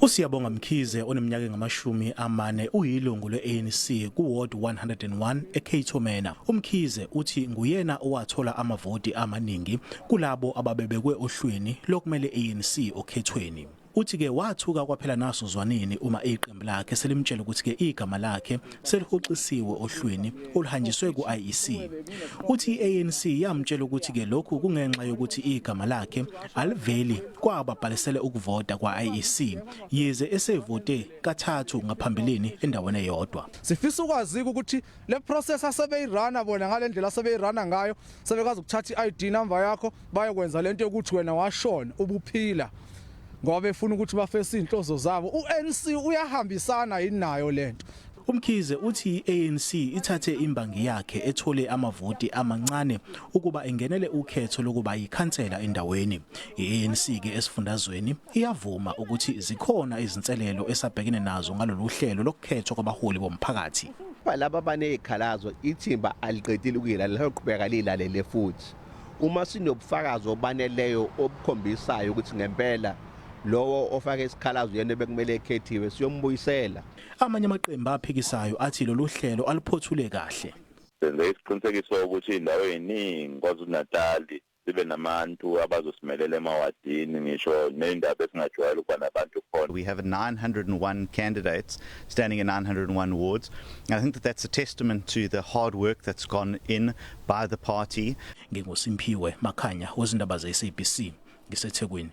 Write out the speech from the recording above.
USiyabonga Mkhize oneminyaka engama-40 uyilungu le-ANC ku-Ward 101 eCato Manor. UMkhize uthi nguyena owathola amavoti amaningi kulabo ababebekwe ohlwini lokumele ANC okhethweni. Uthi-ke wathuka kwaphela naso zwanini uma iqembu lakhe selimtshela ukuthi-ke igama lakhe selihoxisiwe ohlwini oluhanjiswe ku-IEC. Uthi i-ANC yamtshela ukuthi-ke lokhu kungenxa yokuthi igama lakhe aliveli kwababhalisele ukuvota kwa-IEC yize esevote kathathu ngaphambilini endaweni eyodwa. Sifisa ukwazi ukuthi le process asebeyirana bona ngale ndlela asebeyirana ngayo, sebekwazi ukuthatha i-ID number yakho bayokwenza lento yokuthi wena washona ubuphila ngoba befuna ukuthi bafese izinhloso zabo. U-ANC uyahambisana yini nayo lento? UMkhize uthi i-ANC ithathe imbangi yakhe ethole amavoti amancane ukuba ingenele ukhetho lokuba yikhansela endaweni. I-ANC ke esifundazweni iyavuma ukuthi zikhona izinselelo esabhekene nazo ngalolu hlelo lokukhethwa kwabaholi bomphakathi. Laba abanezikhalazo, ithimba aliqedile ukuyilalela, liyoqhubeka liyilalele futhi. Uma sinobufakazi obaneleyo obukhombisayo ukuthi ngempela lowo ofake isikhalazo yena bekumele ekhethiwe, siyombuyisela. Amanye amaqembu aphikisayo athi lolu hlelo aluphothule kahle. Senze isiqinisekiso ukuthi indawo eziningi KwaZulu-Natal sibe nabantu abazosimelela emawadini, ngisho ney'ndaba esingajwayele ukuba nabantu khona. We have 901 candidates standing in 901 wards. And I think that that's a testament to the hard work that's gone in by the party. NginguSimphiwe Makhanya wezindaba ze-SABC ngiseThekwini.